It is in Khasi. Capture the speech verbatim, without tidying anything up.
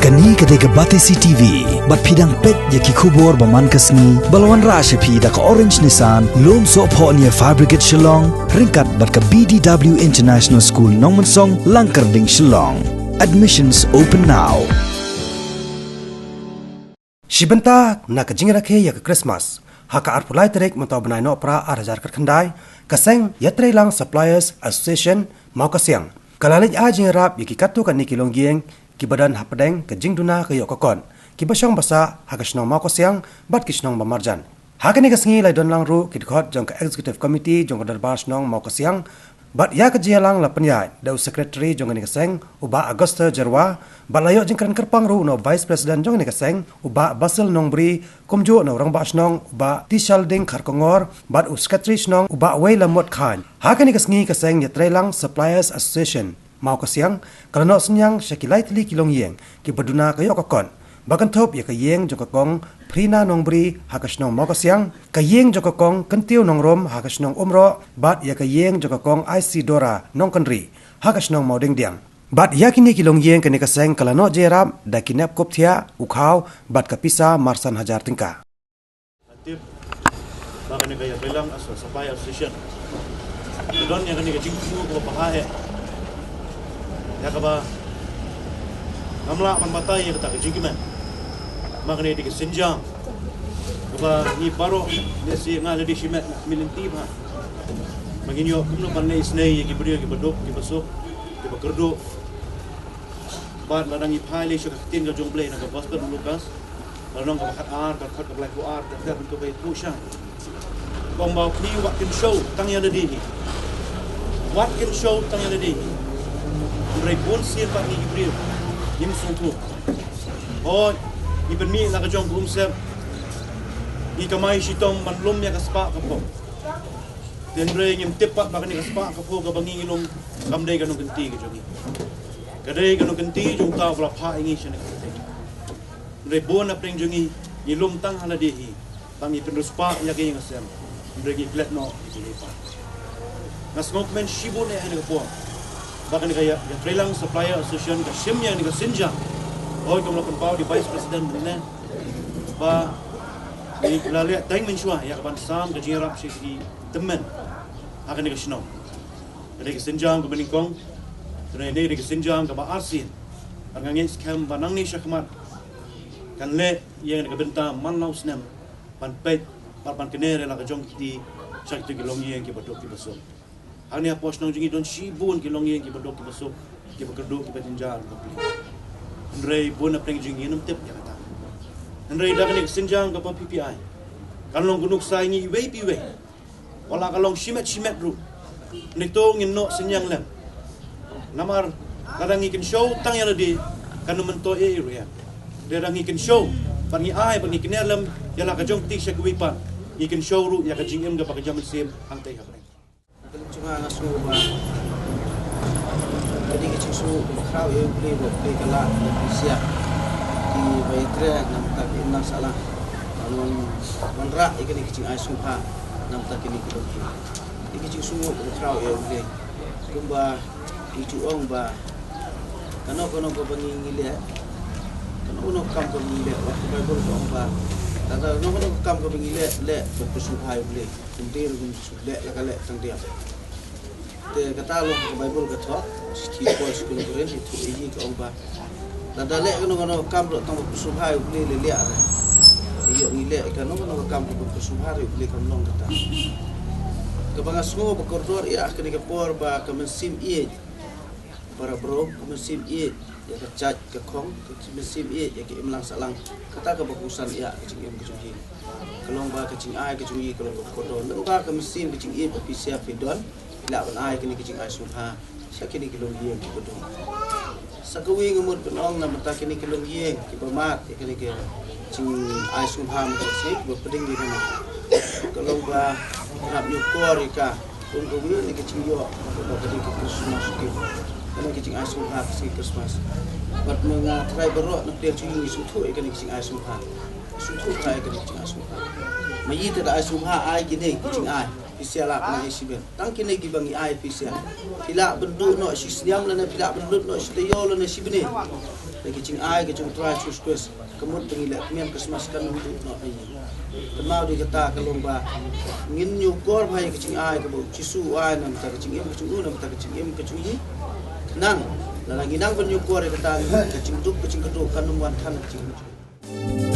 Kane ka dei ka Batesi T V, bad phi dang peit ïa ki khubor ba man ka sngi, ba la wanrah sha phi da ka Orange Nissan, Lumsohphoh near Fire Brigade Shillong, ryngkat bad ka B D W International School Nongmensong, Langkyrding, Shillong. Admissions open now. Shi bynta na ka jingrakhe ïa ka Christmas, ha ka arphew lai tarik mynta u bnai Nohprah ar hajar khatkhyndai, ka seng Ïatreilang Suppliers Association Mawkasiang ka la leit ai jingïarap ïa ki katto katne ki longïing kiba don hapdeng ka jingduna ka ïoh ka kot, kiba shong ba sah ha ka shnong Mawkasiang bad ki shnong ba marjan. Ha kane ka sngi la don lang ruh ki dkhot jong ka Executive Committee jong ka Dorbar Shnong Mawkasiang, bad ïa ka jingïalang la pynïaid da u Secretary jong kane ka seng, u Bah Augusta Jyrwa, bad la ïoh jingkren kyrpang ruh na u Vice President jong kane ka seng, u Bah Basil Nongbri, kumjuh na u Rangbah Shnong, u Bah Tishalding Kharkongor, bad u Secretary Shnong, u Bah Weilamot Khan. Ha kane ka sngi ka seng Ïatreilang Suppliers Association Mawkasiang ka la noh synñiang sha ki lai tylli ki longïing kiba duna ka ïoh ka kot, ba kynthup ïa ka ïing jong ka Kong Prina Nongbri ha ka shnong Mawkasiang, ka ïing jong ka Kong Kyntiew Nongrum ha ka shnong Umroh, bad ïa ka ïing jong ka Kong Isidora Nongkynrih ha ka shnong Mawdengdiang. Bad ïa kine ki longïing kane ka seng ka la noh jingïarap da ki nep kup thiah, u khaw, bad ka pisa marsan hajar tyngka. Tip ba kane ka Ïatreilang As-, Supply Association ka don ïa kane ka jingthmu kaba bha eh, ïa kaba ngam lah ban batai ïa kata ka jingkmen. Ma kane ka dei ka sienjam kaba ngi baroh, lehse nga lade shimet, nga khmih lynti bha, ma ngin ïoh kumno ban leh isynei ïa ki briew kiba duk kiba suk, kiba kyrduh. Bad lada ngi phai lei sha ka ktien ka jong U Blei na ka Gospel u Lukas, lynnong kaba khatar, ka dkhot kaba laiphew ar, ka dkhot kaba laiphew shai, ka ong ba u khmih u wat kynshew tang ïa lade hi. Wat kynshew tang ïa lade hi. Hynrei bun sien pat ngi ki briew ngim sngewthuh. Hooid, ngi pynmih la ka jong ka umsyep, ngi kamai shitom ban lum ïa ka spah ka phew. Hynrei ngim tip pat ba kane ka spah ka phew kaba ngi ngi lum kam dei ka nongkynti ka jong ngi. Ka dei ka nongkynti jong uta uba la phah ïa ngi shane ka pyrthei. Hynrei bun na pdeng jong ngi ngi lum tang ha lade hi, ba ngi pynriewspah ïa ka ïing ka sem, hynrei ngi klet noh ïa kiwei pat. Nga sngewkmen shibun eh ha kane ka por ba kane ka Ïa-, Ïatreilang Supplier Association ka shim ïa kane ka sienjam. Hooid, kum la pynpaw da u Vice President mynne, ba ngi la leh tang mynshuwa ïa ka ban sam ka jingïarap sha ki tymmen ha kane ka shnong. Ka dei ka sienjam kaba nyngkong, hynrei kane ka dei ka sienjam kaba arsien. Bad nga ngeit skhem ba nangne shakhmat kan leh ïa kane ka bynta man la u snem, ban peit bad ban kner ïa la ka jong ka kti sha kito ki longïing kiba duk kiba suk. Hangne hapoh shnong jong ngi don shibun ki longïing kiba duk kiba suk, kiba kyrduh, kiba jynjar, kiba pli. Hynrei bun na pdeng jong ngi ngim tip ïa kata. Hynrei da kane ka sienjam kaba phi phi ai, kan long ka nuksa ïa ngi iwei pa iwei. Wat la ka long shimet shimet ruh, nangto ngin noh synñiang lem. Namar lada ngi kynshew tang ïa lade, kan ym myntoi ei ei ruh ïa. Lada ngi kynshew bad ngi ai bad ngi kner lem ïa la ka jong ka kti sha kiwei pat, ngi kynshew ruh ïa ka jingim kaba ka jong ka mynsiem hangtei ha pdeng. Ka dei ka jingsngew ba, ka dei ka jingsngew ba khraw ïa U Blei ba U Blei u la pynshai ïa ki ba ïatrei na ka bynta ka imlang sahlang, ban wanrah ïa kane ka jingai sngewbha na ka bynta kine ki longïing. Ka dei ka jingsngew ba khraw ïa U Blei. Kumba ngi ju ong ba kano kano kaba ngi ngi leh, kano kano ka kam kaba ngi leh, wat ka Baibl ka ong ba, kata kano kano ka kam kaba ngi leh, leh bad pynsngewbha ïa U Blei. Ym dei ruh ban leh la ka leh tang diang. Te kata long ka Baibl ka thoh, shithi u Paul sha ki nong Korinth, ïathuh ïa ngi ka ong ba, lada leh kano kano ka kam ruh tang ba pynsngewbha ïa U Blei leh leh re. Te ïoh ngi leh kano kano ka kam kaba pynsngewbha ïa U Blei, kam long kata. Kaba nga sngew ba kordor ïa kane ka por ba ka mynsiem ïeit, para briew, ka mynsiem ïeit ïa ka jait ka khong, ka mynsiem ïeit ïa ka imlang sahlang, kata kaba kongsan ïa ka jingim ka jong ngi. Ka long ba ka jingai ka jong ngi ka long kaba kordor. Lada ka mynsiem ka jingïeit ba phi share phi don, phi lah ban ai kane ka jingai sngewbha sha kine ki longïing kiba don. Sa kawei nga mut ban ong na ka bynta kine ki longïing kiba mad ïa kane ka jingai sngewbha mynta ka sngi, kiba pdeng ïa kane. Ka long ba ngi hap ñiewkor ïa ka. Kum kawei na ka jingïoh kaba ka dei ka Christmas gift, kane ka jingai sngewbha ka sngi Christmas. Bad ma nga trai baroh na pdeng jong ngi ngi sngewthuh ïa kane ka jingai sngewbha. Sngewthuh trai ïa kane ka jingai sngewbha. Ma ïa te da ai sngewbha, ai kine ki jingai. Pisa lah pynlait shimet. Tang kine kiba ngi ai pisa, phi lah ban duh noh shi snem lane phi lah ban lut noh shi taïew lane shi bnai. Ka jingai ka jong U Trai Jisu Khrist, ka mut ba ngi leh khmian Christmas kan ym duh noh ha ïing. Kynmaw de kata ka long ba ngin ñiewkor bha ïa ka jingai kaba U Jisu u ai na bynta ka jingim ka jong u, na bynta ka jingim ka jong ngi. Khnang lada ngi nang ban ñiewkor ïa kata, ka jingduk ka jingkyrduh kan ym wan than ha ka jingim.